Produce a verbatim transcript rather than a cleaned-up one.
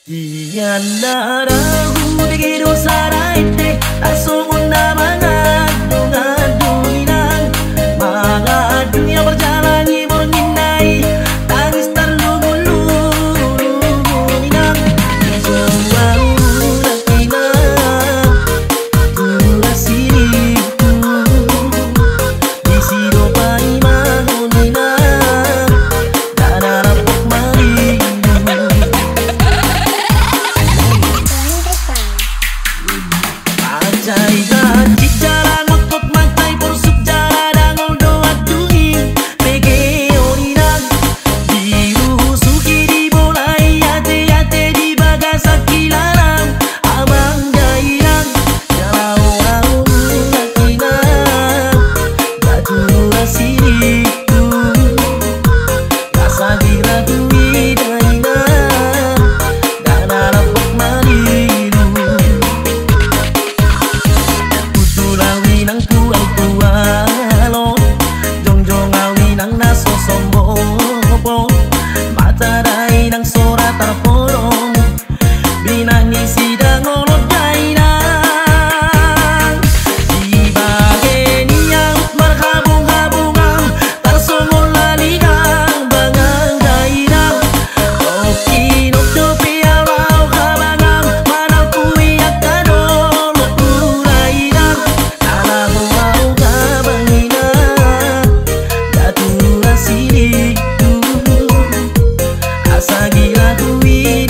Ia na ragu bege do sada ende, tarsongon na mangandung-andung inang. Mangandung ia marjalang i borngin na i, tangis tarlungun-lungun inang. Jauh ahu nang inang, tulang siriku. Disi do paima ho inang, dang na dapot malilu. Mansai ganjang jala ngotot, mansai porsuk jala dangol do andung i. Bege on inang, dirusuki, dibolai ate-ate di bagasan hilalang. Amang da inang, jala ahu nang inang, da tulang siriku. Asa gira tu i da inang, dang na dapot malilu. Hundul ahu inang tu ahu tu along, jongjong ahu inang na so sombong. Mata da inang sora tarpodom, binangi sidang olot da inang. Dibahen i ahu marhabung-habungan, tarsongon laligang bangan da inang. Ongkinot dope ahu habangan, manalpui angka dolokku da inang. Ala ho ahu habang inang, da tulang siriku. Asa gira tu i